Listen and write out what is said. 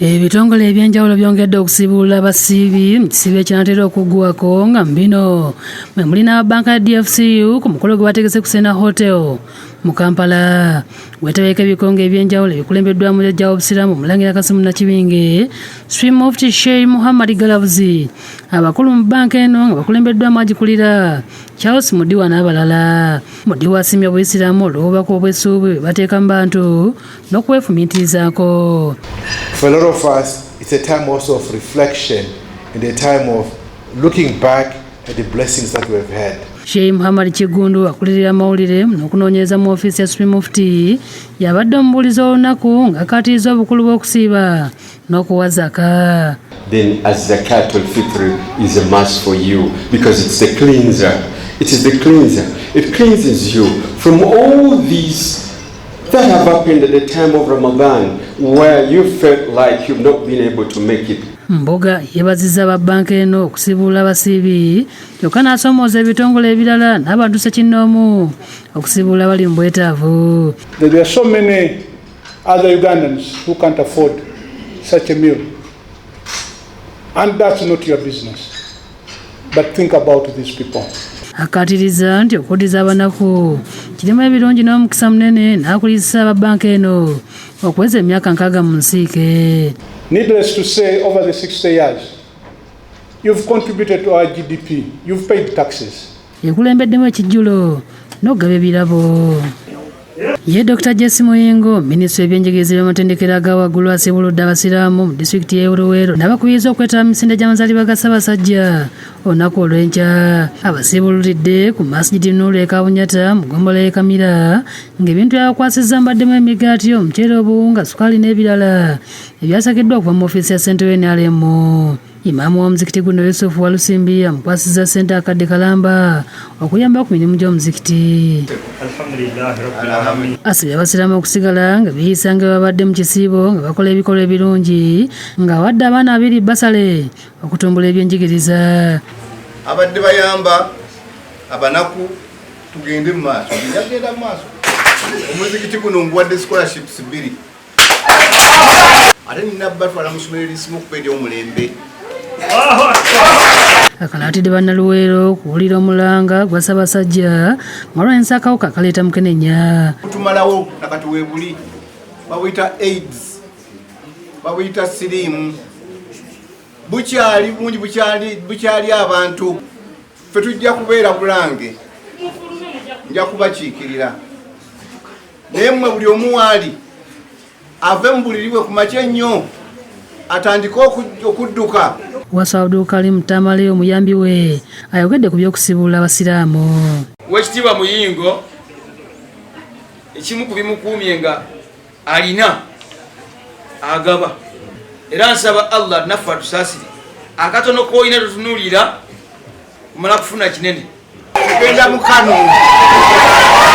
Ebitongole ebyenjawulo byongedde okusiibulula abasiibi mu kisiibo ekinaatera okuggwako, nga mu bino mwe muli n'aba bbanka ya DFCU ku mukolo gwe bategese ku Serena Hotel mu Kampala. Weetebeeko ebikonge ebyenjawulo ebikulembeddwamu jjajja w'Obusiraamu Omulangira Kasimu Nakibinge, Supreme Mufti Sheikh Muhammad Galabuzi, abakulu mu bbanka eno nga bakulembeddwamu agikulira Charles Mudiwa n'abalala. Mudiwa asiimye Obuyisiraamu olw'obubaka obw'essuubi bwe bateeka mu bantu n'okwefumiitirizaako. For a lot of us, it's a time also of reflection and a time of looking back at the blessings that we've had. Sheikh Muhammad Kiggundu, akulirira amawulire n'okunoonyereza mu ofiisi ya Supreme Mufti, yabadde omubuulizi olunaku ng'akkaatiriza obukulu bw'okusiiba n'okuwa zaka. Then az-zakat al-fitr is a must for you because it's the cleanser. It is the cleanser. It cleanses you from all these that have happened at the time of Ramadan where you felt like you've not been able to make it. Mboga yeebazizza aba bbanka eno okusiibulula abasiibi, kyokka n'asoomooza ebitongole ebirala n'abantu ssekinnoomu okusiibulula abali mu bwetaavu. There are so many other Ugandans who can't afford such a meal. And that's not your business. But think about these people. Akkaatiriza nti okuddiza abanaku kirimu ebirungi n'omukisa munene, n'akulisa aba bbanka eno okuweza emyaka 60 mu nsiike. Needless to say, over the 60 years, you've contributed to our GDP, you've paid taxes. Ekulembeddemu ekijjulo n'okugaba ebirabo ye Dr Jesse Muyingo, minisitule ebyenjigiriza by'amatendekero aga waggulu, asiibuludde Abasiraamu mu disitulikiti y'e Luweero n'abakubiriza okwetaba mu misinde gy'amazaalibwa ga Ssaabasajja olunaku olw'enkya. Abasiibululidde ku Masjidi Nuuru e Kabunyata mu ggombolola y'e Kamira, ng'ebintu byabakwasizza mbaddemu emigaati, omuceere, obuwunga, sukaali n'ebirala ebyasakiddwa okuva mu ofiisi ya ssentebe NRM. Imaamu w'omuzikiti guno, Yusufu Walusimbi, amukwasizza ssente akadde kalamba okuyamba ku mirimu gy'omuzikiti. Asabye Abasiraamu okusigala nga beeyisa nga babadde mu kisiibo, nga bakola ebikolwa ebirungi, ng'awadde abaana abiri basale okutumbula ebyenjigiriza. Abadde bayamba abanaku, tugende mu maaso, yagenda mu maaso. Omuzikiti guno nguwadde scholarships bbiri, ate nina batwala mu ssomero erisinga okuba ery'omulembe. Akalaatidde Bannaluweero okuwulira omulanga gwa Ssaabasajja nga lwanyisa akawuka akaleeta mukenenya. Tumalawo nakati webuli babuyita AIDS, babuyita siriimu, bukyali bungi, bukyali abantu. Ffe tujja kubeera Bulange, nja kubakiikirira, naye mmwe buli omu waali ave mu buliri bwe ku makya ennyo atandike okudduka. Wasa Abdulkarim Tamale, omuyambi we, ayogedde ku by'okusiibula Abasiraamu. Wekitiibwa Muyingo, ekimu ku bimukuumye nga alina agaba, era nsaba Allah naffe atusaasire. Akatono koolina totunuulira kumala kufuna kinene. Tugenda mukano.